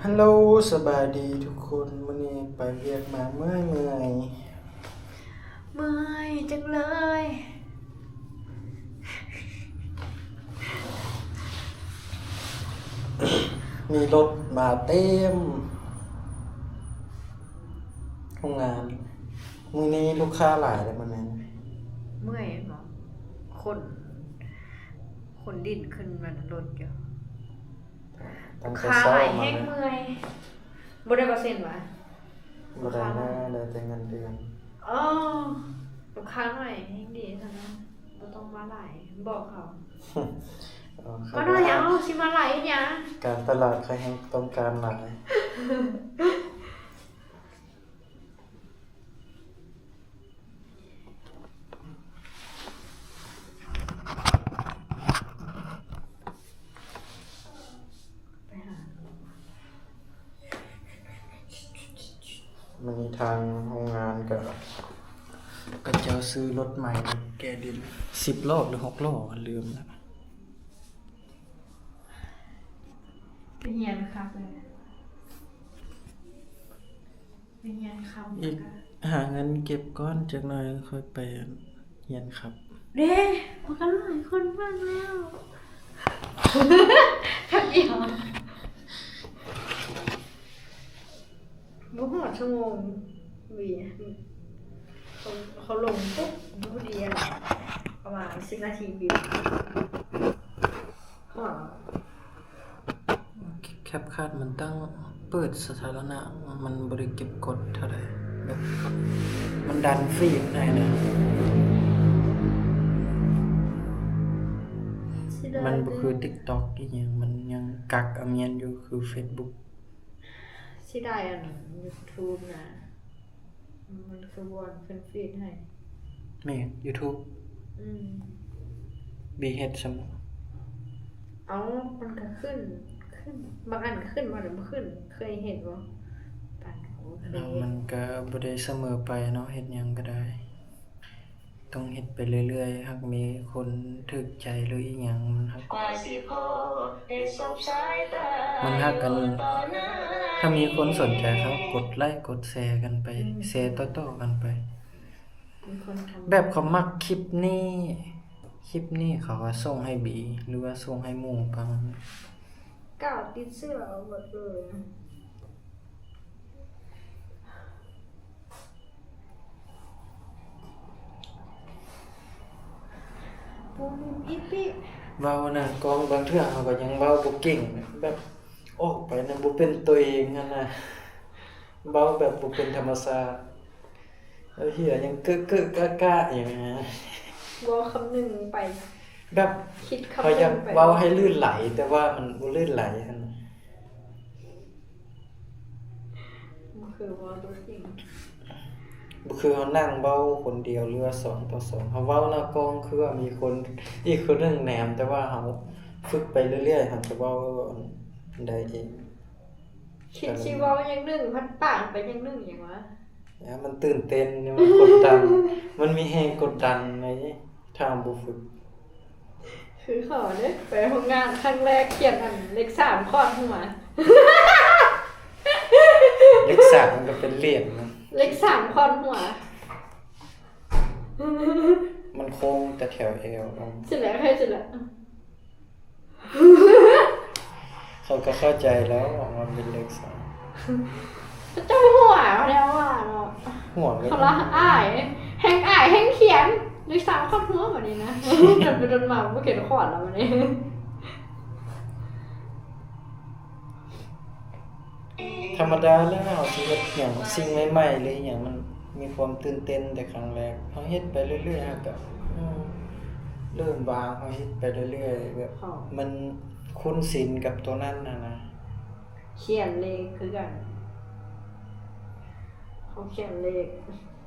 ຮັລໂຫຼ ສະບາຍດີທຸກຄົນ, ມື້ນີ້ໄປວຽກມາເມື່ອຍໆ. ເມື່ອຍຈັງເລີຍ. ມີລົດມາເຕັມໂຮງງານ. ມື້ນີ້ລູກຄ້າຫຼາຍເດ້ມື້ນີ້. ເມື່ອຍແມ່ນບໍ່? ຂົນ ຂົນດິນຂຶ້ນມາລົດຢູ່. ລູກຄ້າຫຼາຍແຮງເມື່ອຍ. ບໍ່ໄດ້ເປີເຊັນຫວາ? ບໍ່ໄດ້ນະ, ໄດ້ແຕ່ເງິນເດືອນ. ອໍ ລູກຄ້າໜ້ອຍແຮງດີຊັ້ນນະ, ບໍ່ຕ້ອງມາຫຼາຍ, ບອກເຂົາ. ມາໜ້ອຍເອົາ, ຊິມາຫຼາຍເຮັດຫຍັງ? ການຕະຫຼາດເຂົາແຮງຕ້ອງການຫຼາຍ. ມື້ນີ້ທາງໂຮງງານກະ ເຂົາເຈົ້າຊື້ລົດໃໝ່ມາແກ່ດິນ ສິບລໍ້ ຫຼື ຫົກລໍ້ ລືມລະ. ໄປຮຽນຄັບເລີຍ ໄປຮຽນຄັບ ອີກ ແລ້ວກະຫາເງິນເກັບກ່ອນຈັກໜ້ອຍ ຄ່ອຍໄປຮຽນຄັບ. ເດ້ ພວກກັນຫຼາຍຄົນມາກແລ້ວ. ແປັບດຽວ ບໍ່ຮອດຊົ່ວໂມງ ວີ ເຂົາ ເຂົາລົງປຸບ ພໍດີ ປະມານສິບນາທີ ວິວ ຮອດ. ແຄັບຄັດມັນຕັ້ງເປີດສາທາລະນະ, ມັນບໍ່ໄດ້ເກັບກົດເທົ່າໃດ, ແບບມັນດັນຟີດໃຫ້ນະ. ມັນບໍ່ຄືຕິກຕັອກອີ່ຫຍັງ, ມັນຍັງກັກອາມຽນຢູ່ຄືເຟສບຸກ. ເສຍດາຍອັນຢູທູບນະ, ມັນຄືບ່ອນຂຶ້ນຟີດໃຫ້. ແມ່ນ ຢູທູບ. ອືມ ບີເຮັດຊຳ. ເອົ້າ ມັນກະຂຶ້ນ ຂຶ້ນ ບາງອັນກະຂຶ້ນ ບາງອັນກະບໍ່ຂຶ້ນ, ເຄີຍເຫັນບໍ່? ປານໂອເຄ ມັນກະບໍ່ໄດ້ສະເໝີໄປເນາະ, ເຮັດຫຍັງກະໄດ້. ຕ້ອງເຮັດໄປເລື້ອຍໆ, ຫາກມີຄົນຖືກໃຈຫຼືອີ່ຫຍັງ, ມັນຫາກ ມັນຫາກອັນ ຖ້າມີຄົນສົນໃຈເຂົາກົດໄລກົດແຊກັນໄປ, ອືມ ແຊຕໍ່ໆກັນໄປ. ມີຄົນທຳ ແບບເຂົາມັກຄລິບນີ້ ຄລິບນີ້ເຂົາກະສົ່ງໃຫ້ບີ ຫຼືວ່າສົ່ງໃຫ້ໝູ່ປະມານ ກ້າວຕິດເຊື້ອເອົາໝົດເລີຍ. ເວົ້າໜ້າກ້ອງບາງເທື່ອເຮົາກະຍັງເວົ້າບໍ່ເກັ່ງ, ແບບອອກໄປນະບໍ່ເປັນໂຕເອງຫັ້ນນະ, ເວົ້າແບບບໍ່ເປັນທຳມະຊາດ. ເອີ ເຫື່ອຍັງເກີະໆກະໆຢູ່ນະ. ເວົ້າຄຳໜຶ່ງໄປ ແບບຄິດຄຳໜຶ່ງໄປ ພະຍາຍາມເວົ້າໃຫ້ລື່ນໄຫຼ ແຕ່ວ່າມັນບໍ່ລື່ນໄຫຼຫັ້ນນະ. ບໍ່ຄືເວົ້າຕົວຈິງ. ບໍ່ຄືເຮົານັ່ງເວົ້າຄົນດຽວ ຫຼືວ່າສອງຕໍ່ສອງ. ເຮົາເວົ້າໜ້າກ້ອງຄືວ່າມີຄົນ ອີກຄົນໜຶ່ງແນມ, ແຕ່ວ່າເຮົາຝຶກໄປເລື້ອຍໆ ເຮົາຈະເວົ້າໄດ້ເອງ. ຄິດຊິເວົ້າຢ່າງໜຶ່ງ ພັດປາກໄປຢ່າງໜຶ່ງຫຍັງວະ? ມັນຕື່ນເຕັ້ນ, ມັນກົດດັນ, ມັນມີແຮງກົດດັນໃນ ຖ້າບໍ່ຝຶກ. ຄືເຂົາເດ້ ໄປໂຮງງານຄັ້ງແລກ ຂຽນອັນເລກສາມຂອດຫົວ. ເລກສາມມັນກະເປັນຫຼຽນນະ. ເລກສາມຂອດຫົວ. ມັນໂຄ້ງແຕ່ແຖວແອວ. ຊິແລ້ວ ໃຫ້ຊິແລ້ວ. ເຂົາກະເຂົ້າໃຈແລ້ວວ່າມັນເປັນເລກສາມ. ເຈົ້າຫົວແນວວ່າເນາະ. ຫົວເລີຍ. ເຂົາລະອາຍ, ແຮງອາຍແຮງຂຽນເລກສາມຂອດຫົວບາດນີ້ນະ. ດົນໄປດົນມາບໍ່ຂຽນຂອດແລ້ວບາດນີ້. ທຳມະດາແລ້ວ ເຮົາຊິເຮັດຫຍັງສິ່ງໃໝ່ໆ ຫຼືຫຍັງ ມັນມີຄວາມຕື່ນເຕັ້ນແຕ່ຄັ້ງແລກ. ເຮົາເຮັດໄປເລື້ອຍໆ ເຮົາກະ ເອີ ເລີ່ມວາງ, ເຮົາເຮັດໄປເລື້ອຍໆ ແບບມັນຄຸ້ນຊິນກັບໂຕນັ້ນຫັ້ນນະ. ຂຽນເລກຄືກັນ, ເຮົາຂຽນເລກ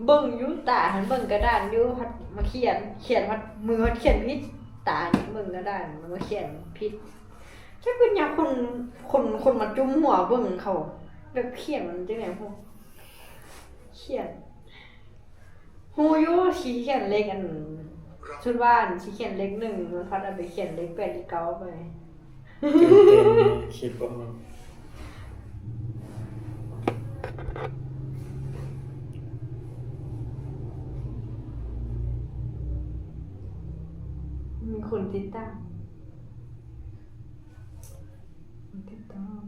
ເບິ່ງຢູ່ ຕາຫັ້ນເບິ່ງກະດານຢູ່ ພັດມາຂຽນ, ຂຽນພັດມື ພັດຂຽນຜິດ, ຕານີ້ເບິ່ງກະດານ ມາຂຽນຜິດ. ຈັກເປັນຫຍັງຄົນ ຄົນ ຄົນມາຈຸ້ມຫົວເບິ່ງເຂົາ ແບບຂຽນມັນຈັ່ງໃດພຸ້ນ. ຂຽນ ຮູ້ຢູ່ ຊິຂຽນເລກອັນ ຊຸດວ່າອັນຊິຂຽນເລກໜຶ່ງ ມັນພັດເອົາໄປຂຽນເລກແປດ ເລກເກົ້າໄປ. ຕື່ນເຕັ້ນ ຄິດບໍ່ອອກ. ຕິດຕາມ ຕິດຕາມ.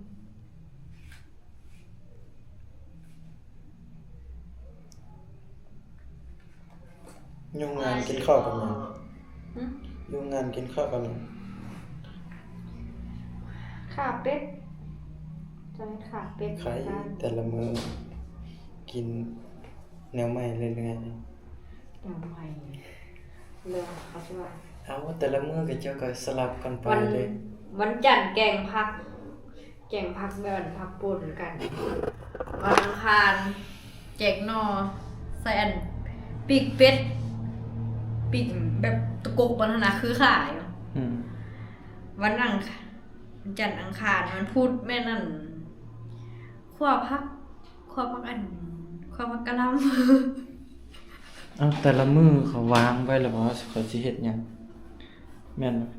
ຢູ່ງານກິນເຂົ້າກັບຫຍັງ? ຫຶ? ຢູ່ງານກິນເຂົ້າກັບຫຍັງ? ຂາເປັດ. ຈະເຮັດຂາເປັດ ໃຜ ແຕ່ລະມື້ກິນແນວໃໝ່ເລື້ອຍໆ. ແນວໃໝ່ ເລື່ອງເຂົາຊິວ່າ ເອົາ ແຕ່ລະມື້ກໍເຈົ້າກໍສະຫຼັບກັນໄປເດ້. ວັນຈັນແກງຜັກ ແກງຜັກແບບຜັກປົ່ນກັນ. ວັນອັງຄານແກງໜໍ່ໃສ່ອັນ ປີກເປັດ ປີກແບບຕະກົກມັນຫັ້ນນະ ຄືຂາຢູ່. ອືມ ວັນອັງ ວັນຈັນອັງຄານ ວັນພຸດແມ່ນອັນ ຂົ້ວຜັກ ຂົ້ວຜັກອັນ ຂົ້ວຜັກກະຫຼ່ຳ. ເອົາ ແຕ່ລະມື້ເຂົາວາງໄວ້ແລ້ວບໍ່ ເຂົາຊິເຮັດຫຍັງ? ແມ່ນບໍ່?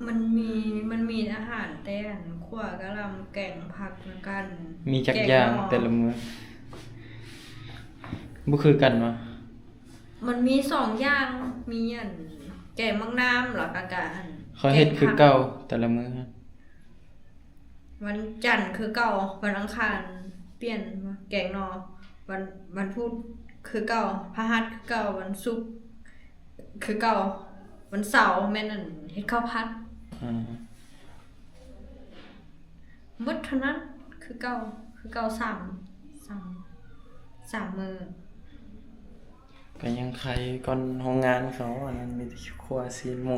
ມັນມີ ມັນມີອາຫານແຕ່ອັນ ຂົ້ວກະຫຼ່ຳ ແກງຜັກ ແລ້ວກັນ ມີຈັກຢ່າງແຕ່ລະມື້? ບໍ່ຄືກັນຫວາ? ມັນມີສອງຢ່າງ ມີອັນ ແກງໝາກນ້ຳ ແລ້ວກໍ ກະອັນ ເຂົາເຮັດຄືເກົ່າແຕ່ລະມື້. ວັນຈັນຄືເກົ່າ, ວັນອັງຄານປ່ຽນແກງໜໍ່, ວັນ ວັນພຸດຄືເກົ່າ, ພະຫັດຄືເກົ່າ, ວັນສຸກຄືເກົ່າ, ວັນເສົາແມ່ນອັນເຮັດເຂົ້າຜັດ. ອືມ ໝົດເທົ່ານັ້ນ ຄືເກົ່າ ຄືເກົ່າ ສາມ ສາມ ສາມມື້. ກໍຍັງໄຄກ່ອນໂຮງງານເຂົາ ອັນນັ້ນມີແຕ່ຄົວຊີ້ນໝູ.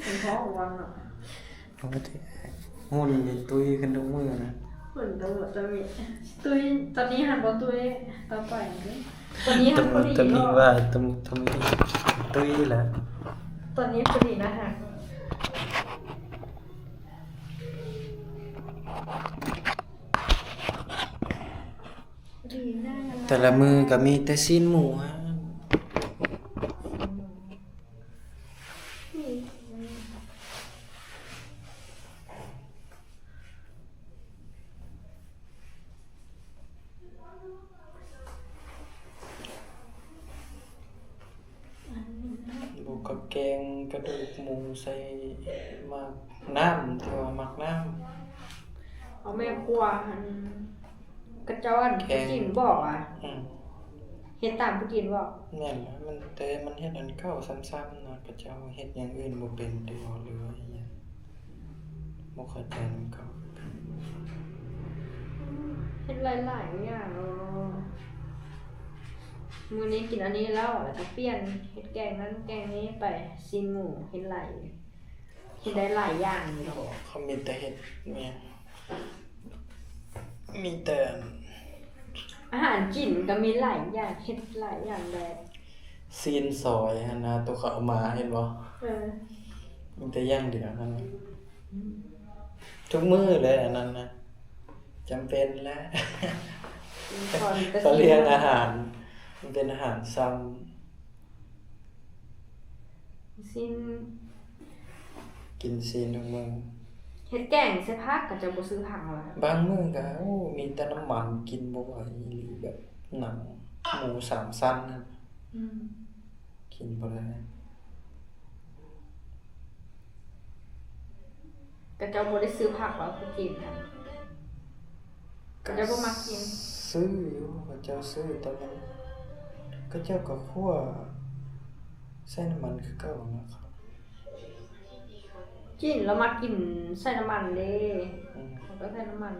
ເປັນເພາະວ່າ ໂອ້ຍ ຫຸ່ນນີ້ຕຸ້ຍຂຶ້ນທຸກມື້ນະ. ຫຸ່ນຕະມຸຕະມິ ຕຸ້ຍ ຕອນນີ້ຫັ້ນບໍ່ຕຸ້ຍ ຕໍ່ໄປ ຕອນນີ້ຫັ້ນພໍດີ ຕະມຸຕະມິວ່າ ຕະມຸຕະມິ ຕຸ້ຍລະ ຕອນນີ້ພໍດີນະຮະ. ແຕ່ລະມື້ກໍມີແຕ່ຊີ້ນໝູຫັ້ນ. ບວກກັບແກງກະດູກໝູໃສ່ໝາກນ້ຳ ທີ່ວ່າໝາກນ້ຳ. ເອົາແມ່ຄົວຫັ້ນ ຂະເຈົ້າອັນ ແກງ ໄປກິນບໍ່ວະ? ອືມ ເຮັດຕາມໄປກິນບໍ່? ແມ່ນລະ ມັນ ແຕ່ມັນເຮັດອັນເກົ່າຊ້ຳໆນະ ຂະເຈົ້າເຮັດຢ່າງອື່ນບໍ່ເປັນຕິ ຫຼືວ່າອີ່ຫຍັງ ບໍ່ເຂົ້າໃຈນຳເຂົາ. ເຮັດຫຼາຍໆຢ່າງເນາະ ມື້ນີ້ກິນອັນນີ້ແລ້ວ ແລ້ວກໍປ່ຽນ ເຮັດແກງນັ້ນແກງນີ້ໄປ ຊີ້ນໝູ ເຮັດຫຼາຍ ເຮັດໄດ້ຫຼາຍຢ່າງຢູ່ດອກ. ເຂົາມີແຕ່ເຮັດແມ່ນ ມີແຕ່ ອາຫານກິນກໍມີຫຼາຍຢ່າງ ເຮັດຫຼາຍຢ່າງແບບ ຊີ້ນຊອຍຫັ້ນນະ ໂຕເຂົາເອົາມາເຫັນບໍ່? ເອີ ມີແຕ່ຢ່າງດຽວຫັ້ນນະ. ອືມ ທຸກມື້ເລີຍອັນນັ້ນນະ ຈຳເປັນແຫຼະ ເຂົາລ້ຽງອາຫານ ມັນເປັນອາຫານຊ້ຳ. ຊີ້ນ ກິນຊີ້ນທຸກມື້. ເຮັດແກງໃສ່ຜັກ ເຂົາເຈົ້າບໍ່ຊື້ຜັກຫວາ? ບາງມື້ກໍ ໂອ້ ມີແຕ່ນ້ຳມັນ ກິນບໍ່ໄຫວອີ່ຫຼີ ແບບໜັງໝູສາມຊັ້ນຫັ້ນ. ອືມ ກິນບໍ່ໄດ້. ຂະເຈົ້າບໍ່ໄດ້ຊື້ຜັກຫວາ ຄົນຈີນຫັ້ນ? ຂະເຈົ້າບໍ່ມັກກິນ. ຊື້ຢູ່ ຂະເຈົ້າຊື້ ແຕ່ມັນ ຂະເຈົ້າກໍຂົ້ວໃສ່ນ້ຳມັນຄືເກົ່ານະ. ຈີນລາວມັກກິນໃສ່ນ້ຳມັນເດ້. ອືມ ເຂົາກໍໃສ່ນ້ຳມັນ.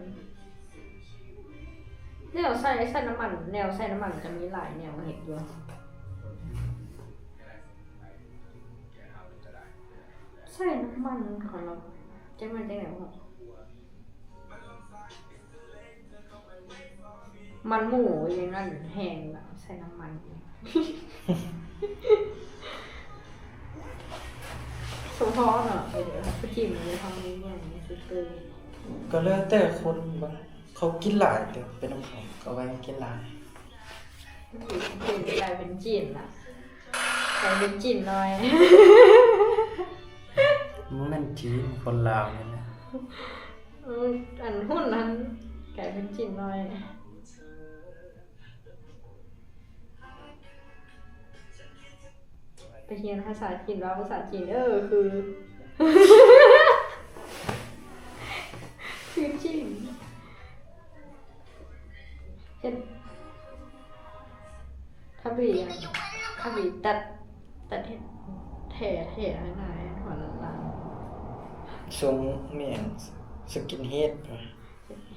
ແນວໃສ່ ໃສ່ນ້ຳມັນ ແນວໃສ່ນ້ຳມັນກໍມີຫຼາຍແນວເຮັດຢູ່. ໃສ່ນ້ຳມັນຂອງລາວ ຈັກແມ່ນຈັ່ງໃດບໍ່? ມັນໝູຢ່າງນັ້ນແຮງລະ ໃສ່ນ້ຳມັນ. ສົມພໍເນາະ ເອີ ໄປກິນຢູ່ທາງນີ້ຫຍັງຊິເຄີຍ. ກໍແລ້ວແຕ່ຄົນ ບາງ ເຂົາກິນຫຼາຍເດີ ເປັນນຳເຂົາ ເຂົາໄວ້ກິນຫຼາຍ. ເປັນ ກາຍເປັນຈີນລະ ກາຍເປັນຈີນໜ້ອຍ. ບໍ່ແມ່ນຈີນ ຄົນລາວນີ້ແຫຼະ. ເອີ ອັນຫຸ່ນຫັ້ນກາຍເປັນຈີນໜ້ອຍ. ຮຽນພາສາຈີນ ເວົ້າພາສາຈີນ ເອີ ຄື ຄືຈີນ ເຮັດ ທະບີ ທະບີຕັດ ຕັດເຮັດແທ້ໆ ໃຫ້ໜ້າ ໃຫ້ຫົວລ້ານໆ. ຊົງແມ່ນສະກິນເຮດ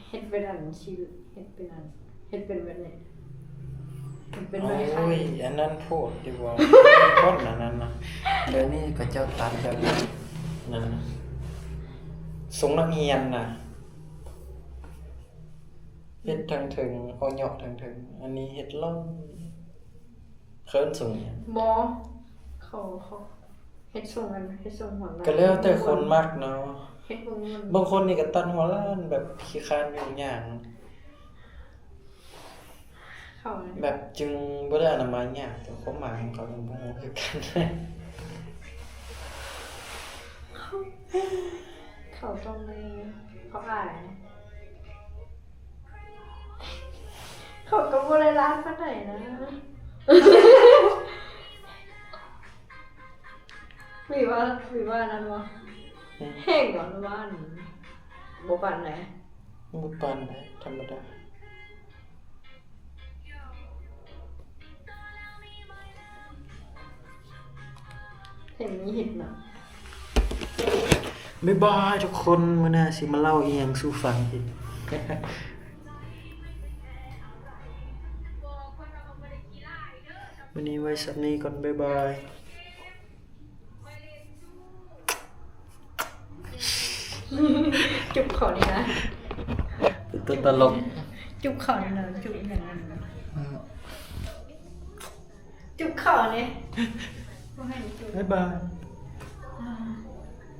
ເຮັດເປັນອັນຊິ ເຮັດເປັນອັນ ເຮັດເປັນແບບນີ້ ເປັນ ໂອ້ຍ ອັນນັ້ນໂພດຢູ່ບໍ່ ຄົນອັນນັ້ນນະ. ດຽວນີ້ເຂົາເຈົ້າຕັດແບບນັ້ນນະ ຊົງນັກຮຽນນະ ເຮັດທາງເທິງ ເອົາເຍາະທາງເທິງ ອັນນີ້ເຮັດລ້ອງ ເຂີນສູງຫຍັງ? ບໍ່ ເຂົາ ເຂົາເຮັດຊົງອັນ ເຮັດຊົງຫົວລ້ານ ກໍແລ້ວແຕ່ຄົນມັກເນາະ ເຮັດບໍ່ມ່ວນ. ບາງຄົນນີ້ກໍຕັດຫົວລ້ານແບບຂີ້ຄ້ານຫຍຸ້ງຍາກ ເຂົາແບບຈຶ່ງບໍ່ໄດ້ອະນາໄມຍາກ ແຕ່ຄວາມໝາຍຂອງເຂົາຍັງບໍ່ຮູ້ຄືກັນ. ເຂົາຕ້ອງໄດ້ ເຂົາອາຍ ເຂົາກໍບໍ່ໄດ້ລ້ານປານໃດນະ. ຫວີວ່າ ຫວີວ່ານັ້ນບໍ່ ອືມ ແຫ້ງບໍ່ ຫຼືວ່າບໍ່ປານໃດ? ບໍ່ປານໃດ ທຳມະດາ. ເຫັນມີເຫັນເນາະ. ບາຍບາຍທຸກຄົນ ມື້ໜ້າຊິມາເລົ່າອີ່ຫຍັງສູ່ຟັງອີກ. ມື້ນີ້ໄວ້ສ່ຳນີ້ກ່ອນ ບາຍບາຍ. ຈຸບເຂົານີ້ນະ ເປັນຕົວຕະຫຼົກ. ຈຸບເຂົານີ້ນະ ຈຸບອີ່ຫຍັງນັ້ນນະ ອືມ ຈຸບເຂົານີ້ ບໍ່ໃຫ້ຈຸບ. ບາຍບາຍ.